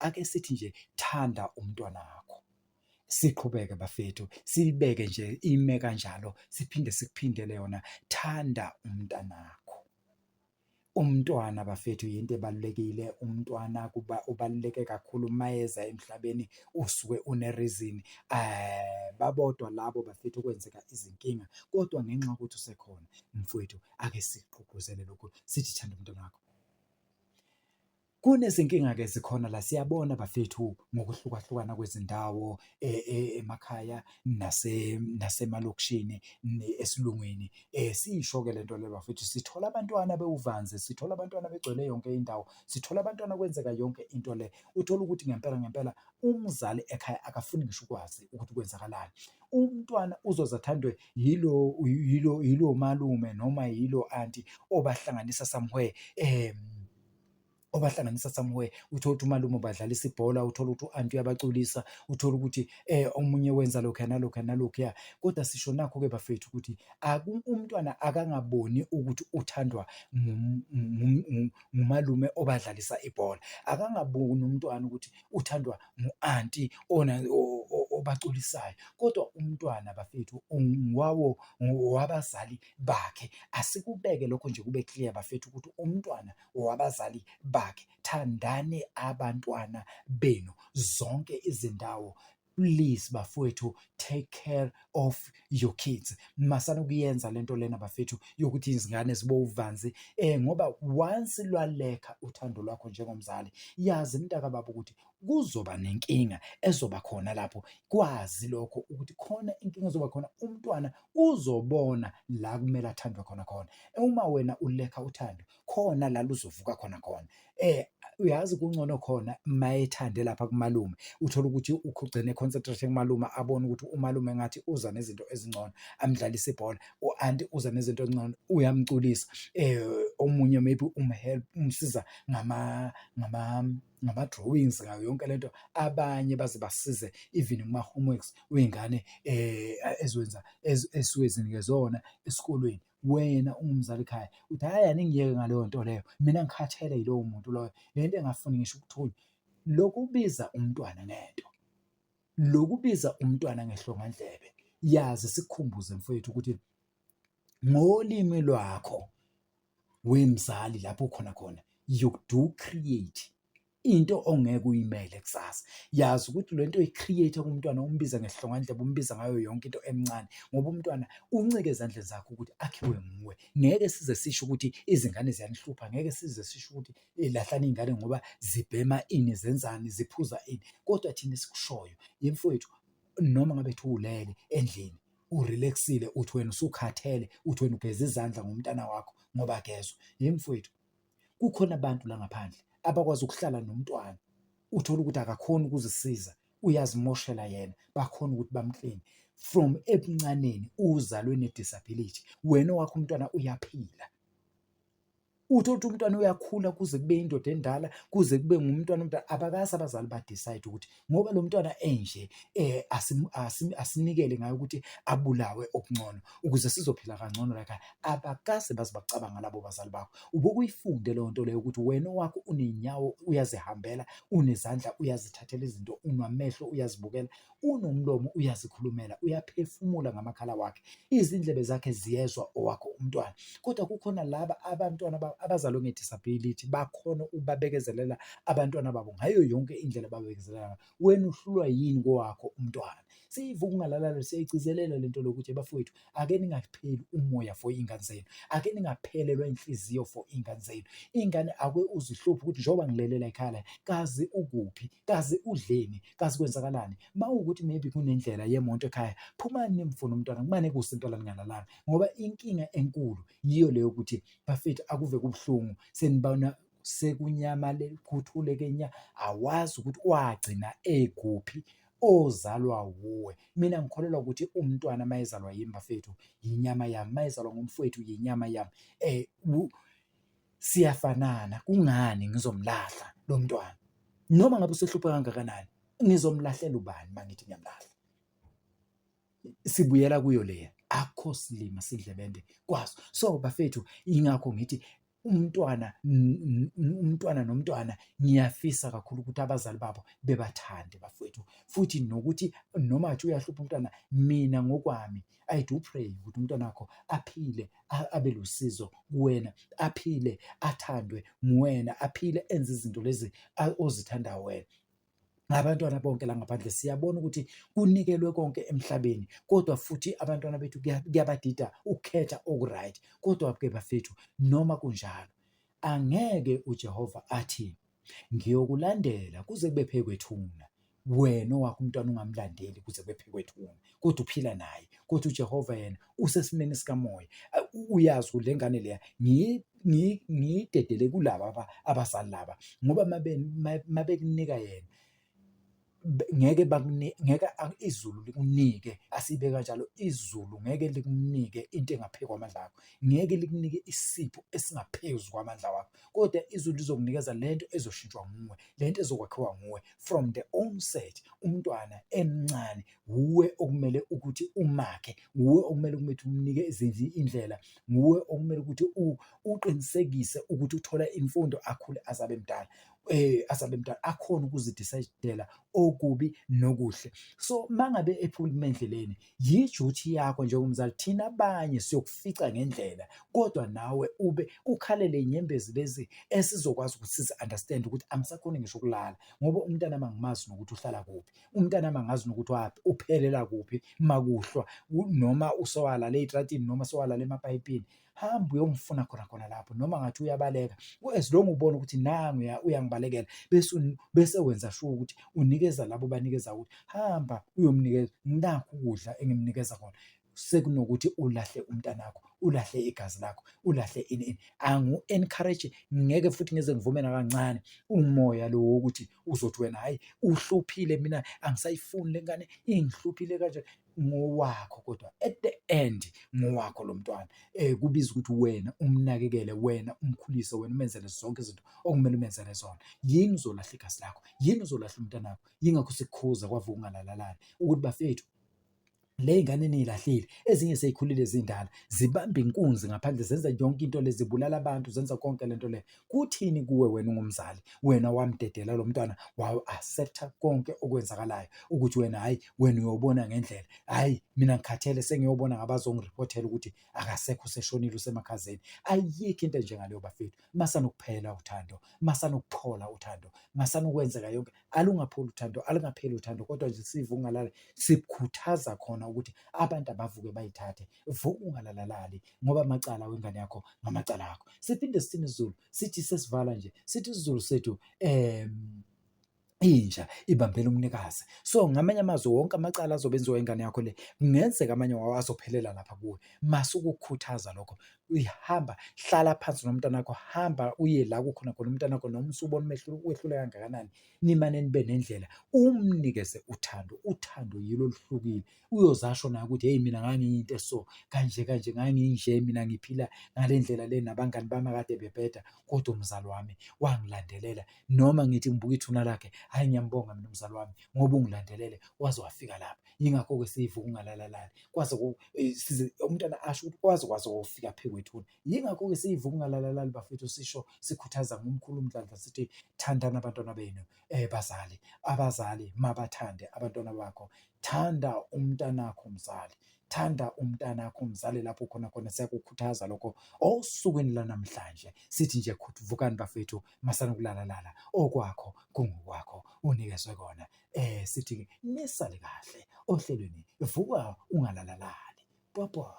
Ake sithi nje thanda umntwana wakho. Siqhubeke bafethu, siyibeke nje ime kanjalo, siphinde sikuphindele yona, thanda umntanakho. Umntwana bafethu yinto ebalulekile, umntwana kuba ubaluleke kakhulu mayeza emhlabeni usuke une-reason. Babodwa labo bafethu okwenzeka izinkinga kodwa ngenxa yokuthi usekhona mfowethu, ake sikugqugquzele lokhu sithi thanda umntwana wakho. Kunezinkinga-ke zikhona la siyabona bafethu ngokuhlukahlukana kwezindawo emakhaya nasemalokishini esilungwini. Siyisho-ke le nto le bafethu, sithola abantwana bewuvanzi, sithola abantwana begcwele yonke indawo, sithola abantwana kwenzeka yonke into le. Uthole ukuthi ngempela ngempela umzali ekhaya akafuni ngisho ukwazi ukuthi kwenzakalani. Umntwana uzoze athandwe yilo yilo yilo malume noma yilo anti obahlanganisa somewhere obahlanganisa somewhere. Uthole ukuthi umalume ubadlalisa ibhola, uthole ukuthi u-anti uyabaculisa, uthole ukuthi omunye wenza lokhuya nalokhuya nalokhuya. Kodwa sisho nakhu-ke bafethu ukuthi umntwana akangaboni ukuthi uthandwa ngumalume obadlalisa ibhola, akangaboni umntwana ukuthi uthandwa ngu-anti obaculisayo, kodwa umntwana bafethu wawo owabazali bakhe. Asikubeke lokho nje kube clear bafethu ukuthi umntwana owabazali bakhe. Thandani abantwana benu zonke izindawo. Please bafowethu, take care of your kids. Masana ukuyenza lento lena bafethu yokuthi izingane zibe uvanzi ngoba once lwalekha uthando lwakho njengomzali, yazi mntaka baba ukuthi kuzoba nenkinga ezoba khona lapho. Kwazi lokho ukuthi khona inkinga ezoba khona, umntwana uzobona la kumele athandwe khona khona. Uma wena ulekha uthando, khona la luzovuka khona khona. Uyazi kungcono khona mayethande lapha kumalume, uthole ukuthi ugcine e-concentrate kumalume, abone ukuthi umalume ngathi uza nezinto ezingcono, amdlalise ibhola, u-anti uza nezinto ezingcono, uyamculisa, omunye maybe umhelp, umsiza ngama-drawings ngayo yonke lento. Abanye baze basize even kuma-homeworks wey'ngane eziwenza ezisuke zinikezwe wona esikolweni. Wena ungumzali ekhaya uthi hhayi aningiyeke ngaleyo nto leyo, mina ngikhathele yilowo muntu loyo, le nto engafuni ngisho ukuthunywa. Lokubiza umntwana ngento, lokubiza umntwana ngehlongandlebe, yazi sikukhumbuze mfowethu ukuthi ngolimi lwakho wemzali lapho ukhona khona, you do create into ongeke uyimele kusasa. Yazi ukuthi le nto oyi-create-a kumntwana umbiza ngehlongandlebe, umbiza ngayo yonke into emncane ngoba umntwana uncike ezandleni zakho ukuthi akhiwe nguwe. Ngeke size sisho ukuthi izingane ziyanihlupha, ngeke size sisho ukuthi lahlani iy'ngane ngoba zibhema ini, zenzani, ziphuza ini, kodwa thina esikushoyo ye mfowethu, noma ngabe kuthiwa ulele endlini u-relax-ile, uthi wena usukhathele, uthi wena ugeza izandla ngomntana wakho ngoba akezwa. Ye mfowethu, kukhona abantu la ngaphandle abakwazi ukuhlala nomntwana, uthole ukuthi akakhoni ukuzisiza, uyazimoshela yena, bakhona ukuthi bamkline. From ebuncaneni uzalwe ne-disability, wena owakho umntwana uyaphila. Uthole ukuthi umntwana uyakhula kuze kube indoda endala, kuze kube ngumntwana omdala, abakaze abazali ba-decide ukuthi ngoba lo mntwana enje asinikele ngaye ukuthi abulawe okungcono ukuze sizophila kangcono la ekhaya. Abakaze baze bacabanga labo bazali bakho. Uboke uyifunde leyo nto leyo ukuthi wena owakho uney'nyawo uyazihambela, unezandla uyazithathela izinto, unamehlo uyazibukela, unomlomo uyazikhulumela, uyaphefumula ngamakhala wakhe, izindlebe zakhe ziyezwa owakho umntwana. Kodwa kukhona laba abantwana abazalwe nge-disability bakhona ukubabekezelela abantwana babo ngayo yonke indlela ababekezelela ngayo. Wena uhlulwa yini kowakho umntwana? Siyivuka ungalalalo siyayigcizelela le nto lokuthi bafowethu ake ningapheli umoya for iy'ngane zenu, ake ningaphelelwa inhliziyo for iy'ngane zenu. Iy'ngane ake uzihluphe ukuthi njengoba ngilele la ekhaya la, kazi ukuphi, kazi udleni, kazi kwenzakalani. Uma kuwukuthi maybe kunendlela yemoto ekhaya, phumani nimfune umntwana kumane kuse impela ningalalanga ngoba inkinga enkulu yiyo leyo ukuthi bafethu akuve kubuhlungu senibona sekunyamale kuthuleke nya, awazi ukuthi wagcina ekuphi ozalwa wuwe. Mina ngikholelwa ukuthi umntwana uma ezalwa yimi bafethu yinyama yami, uma ezalwa ngumfowethu yinyama yami. Siyafanana, kungani ngizomlahla lo mntwana? Noma ngabe usehlupha kangakanani, ngizomlahlela ubani uma ngithi ngiyamlahla? Sibuyela kuyo leya, akukho silima sindlebende kwaso. So bafethu, yingakho ngithi. Umntwana umntwana nomntwana ngiyafisa kakhulu ukuthi abazali babo bebathande bafowethu, futhi nokuthi noma nje uyahlupha umntwana, mina ngokwami I do pray ukuthi umntwana wakho aphile abe lusizo kuwena, aphile athandwe nguwena, aphile enze izinto lezi ozithandayo wena. Ngabantwana bonke la ngaphandle siyabona ukuthi kunikelwe konke emhlabeni, kodwa futhi abantwana bethu kuyabadida ukukhetha oku-right. Kodwa-ke bafethu, noma kunjalo, angeke uJehova athi ngiyokulandela kuze kube phe kwethuna. Wena owakho umntwana ungamlandeli kuze kube phe kwethuna, kodwa uphila naye. Kodwa uJehova yena usesimeni sikamoya, uyazi ukuthi le ngane leya ngiyidedele kulaba abazali laba ngoba mabekunika yena ngeke ngeke izulu likunike, asiyibeke kanjalo, izulu ngeke likunike into engaphezu kwamandla akho, ngeke likunike isipho esingaphezu kwamandla wakho, kodwa izulu lizokunikeza lento ezoshintshwa nguwe, lento ezokwakhiwa nguwe from the onset. Umntwana emncane wuwe okumele ukuthi umakhe, wuwe okumele ukuthi umnike indlela, nguwe okumele ukuthi uqinisekise ukuthi uthola imfundo akhule aze abe mdala, aze abe mdala akhone ukuzidisayidela okubi nokuhle. So, uma ngabe ephuma endleleni, yijuthi yakho njengomzali, thina abanye siyokufica ngendlela, kodwa nawe ube ukhalele iy'nyembezi lezi esizokwazi ukuthi sizi-understand-e ukuthi angisakhoni ngisho ukulala ngoba umntanami angimazi nokuthi uhlala kuphi. Umntanami angazi nokuthi waphi, uphelela kuphi makuhlwa noma usewalala ey'tratini noma sewalala emapayipini. Hamba uyomfuna khona khona lapho noma ngathi uyabaleka, as long ubona ukuthi nangu uyangibalekela bese bese wenza sure ukuthi unikeza labo obanikeza ukuthi hamba uyomnikeza nakhu ukudla engimnikeza kona. Sekunokuthi ulahle umntanakho, ulahle igazi lakho, ulahle ini ini. Angiwu-encourage-i, ngeke futhi ngize ngivume nakancane umoya lo wokuthi uzothi wena hhayi uhluphile mina angisayifuni le ngane ingihluphile kanje. Ngowakho kodwa at the end ngowakho lo mntwana. Kubiza ukuthi wena umnakekele, wena umkhulise, wena umenzele zonke izinto okumele umenzele zona. Yini uzolahla igazi lakho? Yini uzolahla umntanakho? Yingakho sikukhuza kwavuka ungalalalali ukuthi bafethu le y'ngane eniy'lahlile ezinye sey'khulile zindala zibamba inkunzi ngaphandle zenza yonke into le zibulala abantu zenza konke le nto le. Kuthini kuwe wena ungumzali wena wamdedela lo mntwana wawu-accept-a konke okwenzakalayo ukuthi wena hhayi wena uyobona ngendlela, hhayi mina ngikhathele sengiyobona ngabazongiriphothela ukuthi akasekho useshonile usemakhazeni. Ayikho into enjengaleyo bafethu, masanokuphela uthando, masanokuphola uthando, masanokwenzeka yonke Alungapholi uthando, alungapheli uthando kodwa nje sivuka ungalali sikhuthaza khona ukuthi abantu abavuke bayithathe. Vuka ungalalalali ngoba amacala wengane yakho ngamacala akho. Siphinde sithini isiZulu? Sithi sesivala nje, sithi isiZulu sethu inja ibambela umnikazi. So ngamanye amazwi wonke amacala azobe enziwa ingane yakho le kungenzeka amanye wawo azophelela lapha kuwe. Masukukhuthaza lokho hamba hlala phansi nomntanakho, hamba uye la kukhona khona umntanakho noma usubona umehluko wehlule kangakanani, nimane nibe nendlela umnikeze uthando. Uthando yilo oluhlukile. Uyoze asho naye ukuthi hheyi mina ngangiyinto eso kanje kanje nganginje mina ngiphila ngale ndlela le nabangani bami akade bebheda kodwa umzali wami wangilandelela. Noma ngithi ngibuka ithuna lakhe, hhayi ngiyambonga mina umzali wami ngoba ungilandelele waze wafika lapha. Yingakho-ke sivuka ungalalalali kwaze size umntwana asho ukuthi kwaze kwaze kofika phe kwethuna. Yingakho-ke sivuka ungalalalali bafethu sisho sikhuthaza ngomkhulu umdlandla sithi thandani abantwana benu bazali. Abazali mabathande abantwana bakho. Thanda umntanakho mzali, thanda umntanakho mzali lapho khona khona siyakukhuthaza lokho osukwini lanamhlanje. Sithi nje vukani bafethu masanokulala okwakho kungokwakho unikezwe kona. Sithi-ke nisale kahle ohlelweni vuka ungalalalali. Bye bye.